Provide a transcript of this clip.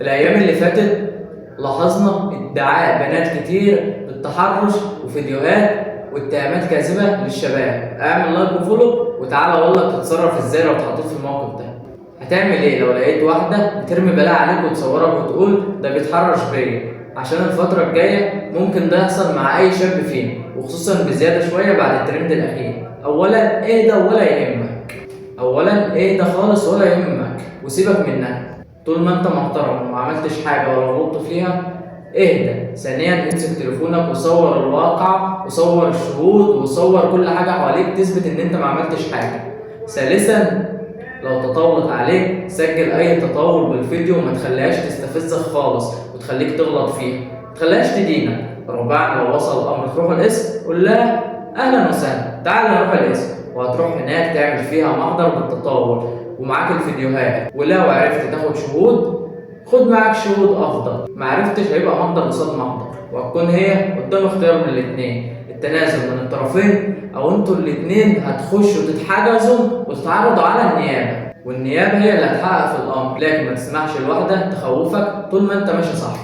الأيام اللي فاتت لاحظنا ادعاء بنات كتير بالتحرش وفيديوهات واتهامات كاذبة للشباب. اعمل like و follow وتعالى اقول لك تتصرف ازاي لو اتحطيت في الموقف ده. هتعمل ايه لو لقيت واحدة بترمي بلاء عليك وتصورك وتقول ده بيتحرش بيا؟ عشان الفترة الجاية ممكن ده يحصل مع أي شاب فينا، وخصوصا بزيادة شوية بعد الترند الأخير. أولا ايه ده ولا يهمك، أولا ايه ده خالص ولا يهمك وسيبك منها طول ما انت محترم وما عملتش حاجة ولا غلطت فيها، اهدى. ثانيا امسك تليفونك وصور الواقع وصور الشهود وصور كل حاجة حواليك تثبت ان انت ما عملتش حاجة. ثالثا لو تطاولت عليك سجل اي تطاول بالفيديو وما تخليهاش تستفزك خالص وتخليك تغلط فيها، ما تخليهاش تدينك. رابعا لو وصل الامر تروح القسم قول لها اهلا وسهلا تعال نروح القسم، وهتروح هناك تعمل فيها محضر بالتطاول ومعاك الفيديوهات، ولو عرفت تاخد شهود خد معاك شهود افضل، ما عرفتش هيبقى محضر قصاد محضر، وهتكون هي قدام اختيار من الاتنين، التنازل من الطرفين او انتوا الاتنين هتخشوا تتحجزوا وتتعرضوا على النيابة، والنيابه هي اللي هتحقق في الامر. لكن ما تسمحش لواحدة تخوفك طول ما انت ماشي صح.